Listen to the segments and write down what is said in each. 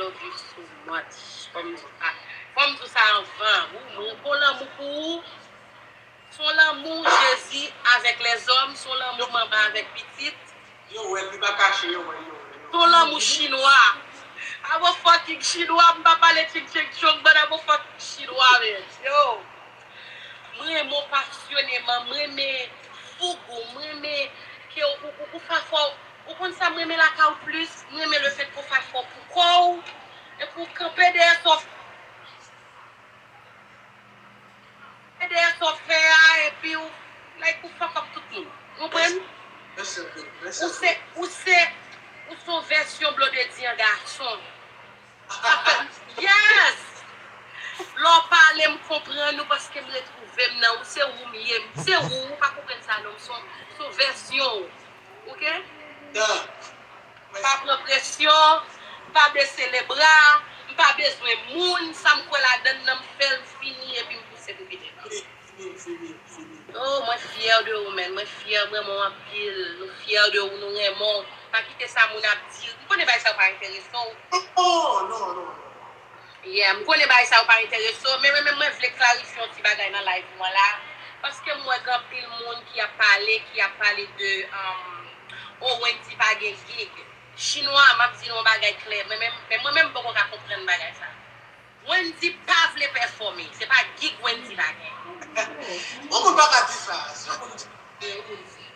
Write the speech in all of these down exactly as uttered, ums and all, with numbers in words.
Love you so much. Fò m di sa, fò m di sa anvan. Ou, mwen gon lanmou pou ou. Son lanmou Jezi avèk lèzòm, son lanmou manman avèk pitit. Yo wè, li pa kache, yo wè, yo wè. Son lanmou chinwa. Abo fucking chinwa, m pa pale ching ching chong, but abo fucking chinwa, man. Yo. Mwen renmen w pasyoneman, mwen renmen fougo, mwen renmen ke ou, ou, ou fè fò, ou konn sa mwen renmen lakay ou plis, mwen renmen le fèt ke w fè fò pou kò w, epi w kanpe dèyè sa w fè dèyè sa w fè a, epi w, like, ou fuck up tout moun. Ou konprann? Ou se, ou se, ou se yon vèsyon Blondedy an gason. Sa fè, yes! Lè w pale, m konprann ou paske m retwouve m nan ou. Se ou m ye. Se ou, ou pa konprann sa non. M se yon, se yon vèsyon ou. Oke? Pa pran presyon, pa bese lebra, m pa bezwen moun, sa m kwè ladann nan m fè l, m fini epi m pouse pou pite. Fini, fini, fini. Oh, mwen fyè de ou, man. Mwen fyè, mwen renmen w anpil. Nou fyè de ou, nou renmen w. Pa kite sa moun ap di. M konnen bagay sa yo pa enterese w. Oh, non, non, non. Yeah, m konnen bagay sa yo pa enterese w, men mwen menm mwen vle klarifye yon ti bagay nan live mwen la, paske m wè gen anpil moun ki ap pale, ki ap pale de, um, oh, Wendy pa gen gig. Chinwa, m ap di nou yon bagay klè, men, men, men mwen menm m poko ka konprann bagay sa. Wendy pa vle pèfòme, se pa gig Wendy pa gen. Yon moun pa ka di sa, si yon moun di, yon moun di.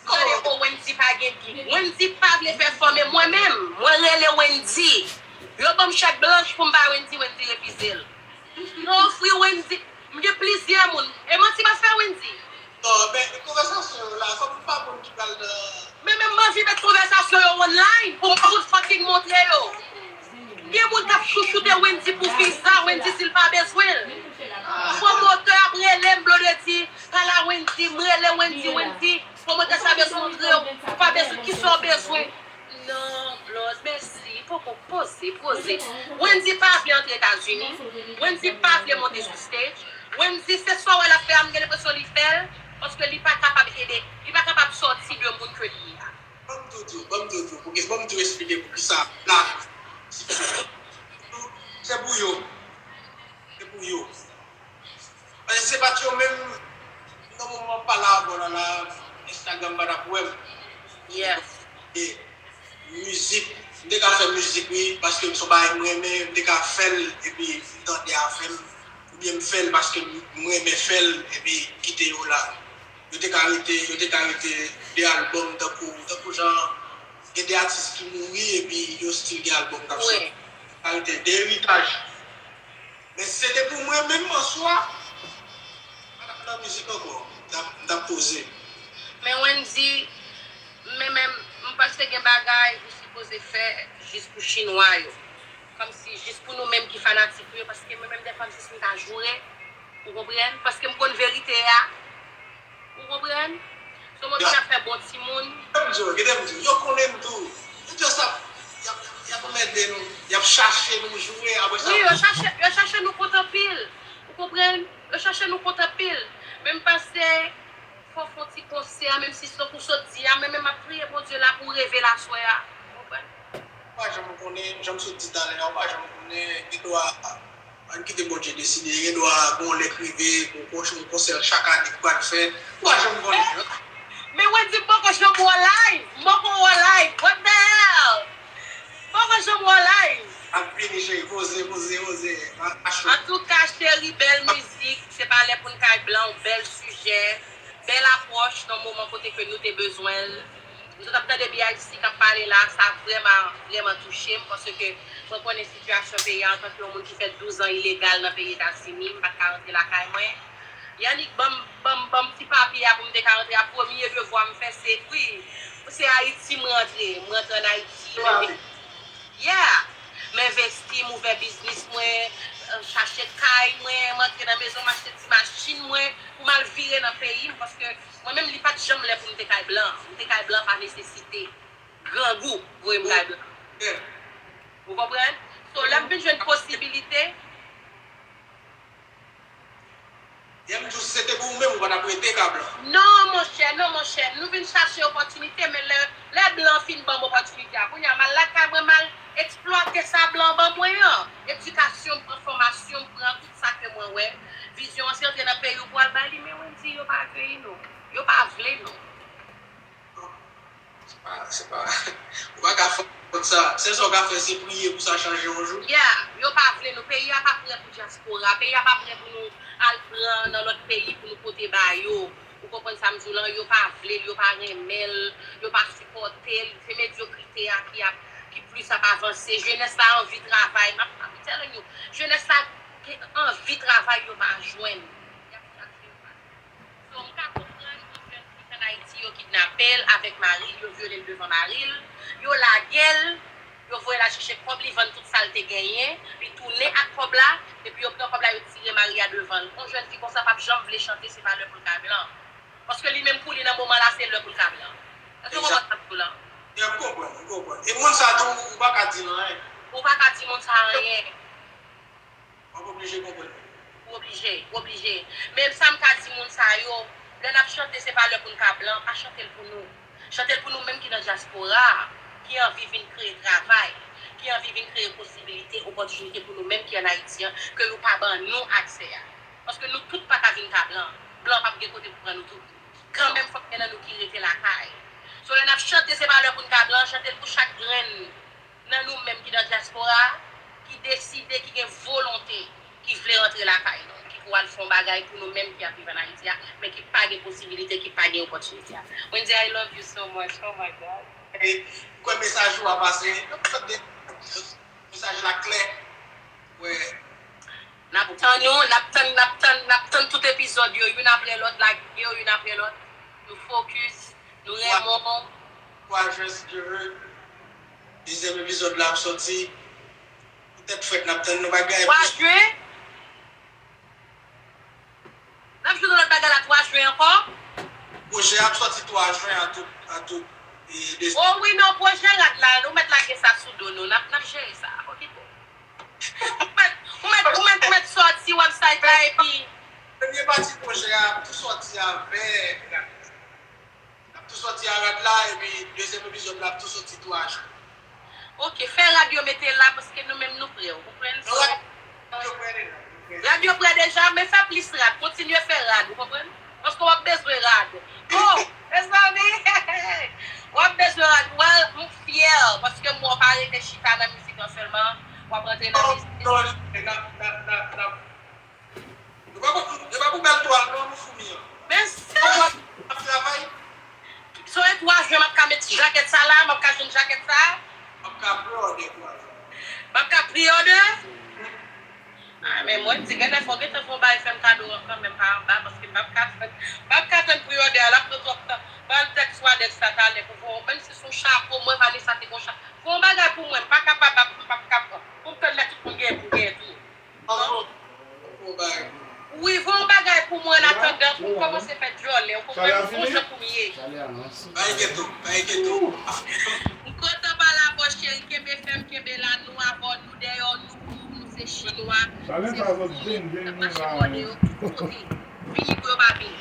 Tande, oh, Wendy pa gen gig. Wendy pa vle pèfòme. Mwen menm, mwen rele Wendy. Yo ban m chèk blanch pou m bay Wendy, Wendy refize l. Yo ofri Wendy, m gen plizyè moun. E manti m ap fè Wendy? Non, men konvèsasyon yo la, fòk m pa moun ki pral nan. Men menm m anvi met konvèsasyon yo online pou m fout fucking montre yo. Gen moun k ap chouchoute Wendy pou viza, Wendy di l pa bezwen l. Pwomotè ap rele m, Blondedy, pale a Wendy, m rele Wendy, Wendy, pwomotè sa bezwen montre w, ou pa bezwen, kisa w bezwen? Non, Blonde, mèsi, poko poze, poze. Wendy pa vle antre Etazini, Wendy pa vle monte sou stage, Wendy se sa w wè l ap fè a, m gen lenpresyon li fè l, paske li pa kapab ede, li pa kapab sòti de moun ke li ye a. Ban m tou di w, ban m tou di w, pou ki, ban m tou esplike pou ki sa Black, se pou yo, se pou yo. Paske se pa t yo menm, nan moman m ap pale avè w la, la, Instagram pa t ap wè m. Yeah. E mizik, m te ka fè mizik, wi, paske m se yon bagay m renmen, m te ka fè l, epi m tande afè m, oubyen m fè l paske m, m renmen fè l, epi m kite yo la. Yo te ka rete, yo te ka rete de albòm tankou, tankou jan gen de atis ki mouri epi yo still gen albòm k ap soti. Wi. Ka rete de eritaj. Men si se te pou mwen menm an swa, m pa t ap nan mizik ankò. M t ap, m t ap poze. Men Wendy, men menm, m panse gen bagay ou sipoze fè jis pou chinwa yo. Kòmsi jis pou nou menm ki fanatik ou yo, paske mwen menm dèfwa m jis m ta joure, ou konprann? Paske m konn verite a, ou konprann? Se yon moun ki ap fè bon timoun. Kite m di w, kite m di w, yo konnen m tou. Yo just ap, y ap, y ap anmède nou, y ap chache nou joure, apre sa. Wi, yo chache, yo chache nou kont anpil, ou konprann? Yo chache nou kont anpil. Men m panse, fò w fè yon ti konsè, menm si se tankou w sot di a, men menm m ap priye Bondye la pou w reve l aswè a. Ou konprann? Ou pa janm konnen, jan m sot di talè a, ou pa janm konnen, gen dwa, ann kite Bondye deside, gen dwa gen yon lè k rive, pou yon, yon konsè chak ane k pral fèt, ou pa janm konnen. Men Wendy, m poko janm wè w live, m poko wè w live, what the hell? M poko janm wè w live. Ap vini, cheri, poze, poze, poze. Antouka, cheri, bèl mizik, se pa lè pou n kay blan, bèl sijè. Bèl apwòch nan moman kote ke nou te bezwen l. M sot ap tande B I C k ap pale la, sa vrèman, vrèman touche m, paske mwen konnen sitiyasyon peyi a, antanke yon moun ki fè douz an ilegal nan peyi Etazini, m pa t ka rantre lakay mwen. Y annik ban m, ban m, ban m ti papye a pou m te ka rantre a, premye devwa m fè se, wi, se Ayiti m rantre, m rantre ann Ayiti, men Yeah! M envesti, m ouvè biznis mwen, euh, chache kay mwen, m antre nan mezon, m achte ti machin mwen, pou m al vire nan peyi m, paske mwen menm, li pa t janm lè pou m te kay blan. M te kay blan pa nesesite. Grangou voye m kay blan. Ou konprann? So, lè m vin jwenn posibilite, Yè m di w, si se te pou ou menm, ou pa t ap rete ka blan. Non, monchè, non, monchè. Nou vin chache opòtinite, men lè, lè blan fin ban m opòtinite a, kounye a, m al lakay mwen, m al Eksplwate sa blan ban mwen an. Edikasyon m pran, fòmasyon m pran, tout sa ke mwen wè. Vizyon an se antre nan peyi w pou al bay li, men Wendy, yo pa akeyi nou. Yo pa vle nou. Se pa, se pa, ou pa ka fè sa. Sèl sa w ka fè, se priye pou sa chanje yon jou. Yeah, yo pa vle nou. Peyi a pa prè pou dyaspora. Peyi a pa prè pou nou al pran nan lòt peyi pou nou pote ba yo. Ou konprann sa m di w lan? Yo pa vle l, yo pa renmen l, yo pa sipòte l. Se medyokrite a ki ap, ki plis ap avanse. Jenès la anvi travay. M ap, I'm telling you, jenès la gen anvi travay, yo pa jwenn. Y ap chache yo pa. So, m ka konprann yon jèn fi k ann Ayiti, yo kidnape l avèk mari l, yo vyole l devan mari l, yo lage l, yo voye l al chèche kòb, li vann tout sa l te genyen, li tounen ak kòb la, epi yo pran kòb la, yo tire mari a devan l. Yon jèn fi konsa p ap janm vle chante, se pa lè pou l ka blan. Paske li menm pou li nan moman la, se lè pou l ka blan. Èske w konprann sa m di w lan? Ya, m konprann, m konprann. E moun sa tou, ou pa ka di l anyen. Ou pa ka di moun sa anyen. W ap oblije konprann. Ou oblije, ou oblije. Men sa m ka di moun sa yo, lè n ap chante, se pa lè pou n ka blan, pa chante l pou nou. Chante l pou nou menm ki nan dyaspora a, ki anvi vin kreye travay, ki anvi vin kreye posibilite, opòtinite pou nou menm ki ann Ayiti an, ke yo pa ban nou aksè a. Paske nou tout pa ka vin ka blan. Blan p ap gen kote pou pran nou tout. Kanmenm, fòk gen nan nou ki rete lakay. So, lè n ap chante, se pa lè pou n ka blan, chante l pou chak grenn nan nou menm ki nan dyaspora a, ki deside, ki gen volonte, ki vle rantre lakay nou, ki pou al fè yon bagay pou nou menm ki ap viv ann Ayiti a, men ki pa gen posibilite, ki pa gen opòtinite a. Wendy, I love you so much. Oh my God. E, m kwè mesaj ou a pase. Mesaj la klè. Wè. N ap tann nou, n ap tann, n ap tann, n ap tann tout epizòd yo, youn apre lòt, lage yo youn apre lòt. Nou fokis, nou renmen w. Twa jen, si Dye vle. Dezyèm epizòd la ap sòti. Poutèt fèt, n ap tann nou bagay. Twa jen? N ap jwenn yon lòt bagay la twa jen ankò? Pwojè a ap sòti twa jen a tout, a tout, e, de- O wi, non, pwojè rad la, nou mèt lage sa sou do nou. N ap, n ap jere sa. Okipe w. Ou mèt, ou mèt, ou mèt, ou mèt sòti website la epi. Premye pati pwojè a ap tou sòti avèk rad la. N ap tou sòti a rad la, epi dezyèm epizòd la ap tou sòti twa jen. Ok, fè rad yo mete la, paske nou menm nou prè, ou konprann? So, Rad yo prè deja, yo prè. Rad yo prè deja, men fè plis rad, kontinye fè rad, ou konprann? Paske w ap bezwen rad. Oh, mezanmi! W ap bezwen rad. Well, m fyè, paske m wè w pa rete chita nan mizik lan sèlman, w ap rantre nan biznis. Non, non, n ap, n ap, n ap, n ap, nou pa pou, nou pa pou bèl twal non, nou foumi an. Men sa! Ap travay. So e twa jen m ap ka met jakèt sa la, m ap ka jwenn jakèt sa? M ap ka pre-order twa jen. M ap ka pre-order? Ah, men mwen di, gen lè fò gentan fè yon bagay fè m kado an kanmenm pa anba, paske m p ap ka tann, m p ap ka tann pre-order a, l ap pran twòp tan. Ban l tèks Wadès la talè pou fè yon, menm si se yon chapo, mwen Vanessa te gon chapo. Fè yon bagay pou mwen, m pa kapab ap, m p ap ka pran. Pou m tann lè tout moun genyen pou genyen tou. Non. Wi, fè yon bagay pou mwen an atandan pou m kòmanse fè djòlè, ou konprann, m gon jan pou m ye. Pa enkyete w, pa enkyete w. M kontan pale avè w, cheri, kenbe fèm, kenbe la, nou avè w, nou dèyè w, nou pou w, nou se chinwa, se fou, n ap mache bòde yo tout kote. Vini pou yo pa vini.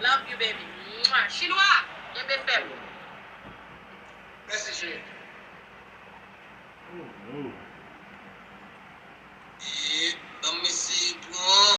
Love you, baby. Mwah. Chinwa, kenbe fèm. Mèsi, cheri. E